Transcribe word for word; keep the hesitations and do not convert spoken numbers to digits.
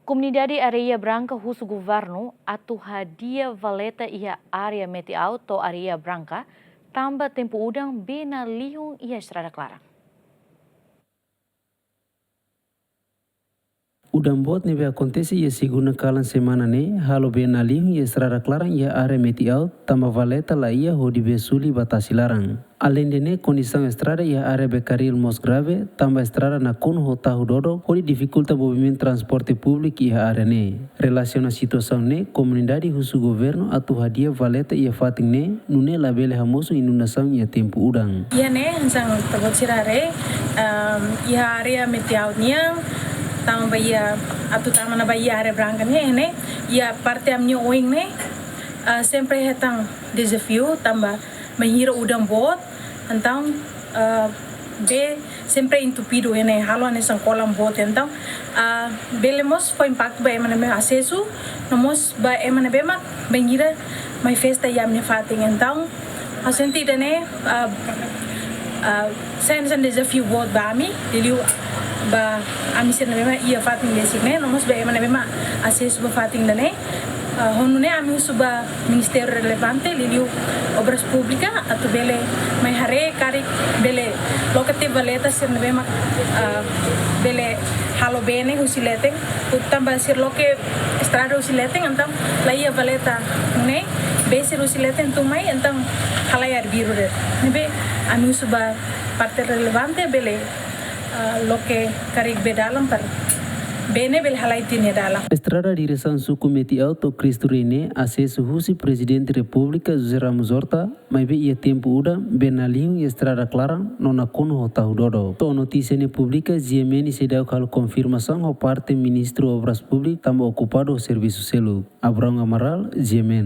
Komunidade Areia Branca husu governu atu hadi'a valeta iha área Metiaut to'o Areia Branca, tanba tempu udan bee nalihun iha estrada klaran. Udan boot ne'ebé akontese iha segunda kalan semana ne'e, halo bee nalihun iha estrada klaran iha área Metiaut, tanba valeta la iha hodi bee suli ba tasi laran. Aleinde ne'e, kondisaun estrada iha área Bekaril mós grave, tanba estrada nakonu ho tahu dodok, hodi difikulta movimentu transporte públiku iha área ne'e. Relasiona situasaun ne'e, komunidade husu governu atu hadi'a valeta iha fatin ne'e, nune'e labele hamosu inundasaun iha tempu udan. Iha ne'e, hanesan ita-boot sira haree, ehm, iha área Metiaut nian, tama ba iha, atu tama ona ba iha Areia Branca nian, iha ne'e, iha parte ami-nia oin ne'e, eh, sempre hetan dezafiu, tanba bainhira udan boot, entaun, eh, bee sempre entupidu iha ne'e, halo hanesan kolam boot. Entaun, ah, bele mós fó impaktu ba ema ne'ebé asesu, no mós ba ema ne'ebé mak bainhira mai festa iha ami-nia fatin. Entaun, ha'u sente ida-ne'e, ah, ah, sai hanesan dezafiu boot ba ami, liuliu ba ami sira ne'ebé mak iha fatin besik ne'e, no mós ba ema ne'ebé mak asesu ba fatin ida-ne'e. Ah, ho nune'e ami husu ba ministériu relevante, liuliu Obras Públikas, atu bele mai haree karik bele loke tiha valeta sira ne'ebé mak, ah, bele halo bee ne'e husi leten, tanba sira loke estrada husi leten, entaun la iha valeta ne'e, bee sira husi leten tun mai, entaun halai arbiru de'it. Ne'ebé ami husu ba parte relevante bele, ah, loke karik bee dalan para bee ne'e bele halai tiha nia dalan. Estrada diresaun suku Metiaut to'o Cristo Rei ne'e asesu husi Prezidente Repúblika José Ramos Horta, maibé iha tempu udan bee nalihun iha estrada klaran no nakonu ho tahu dodok. To'o notísia ne'e publika, G M N seidauk halo konfirmasaun ho parte Ministru Obras Públikas tanba okupadu ho servisu seluk. Abrão Amaral, G M N.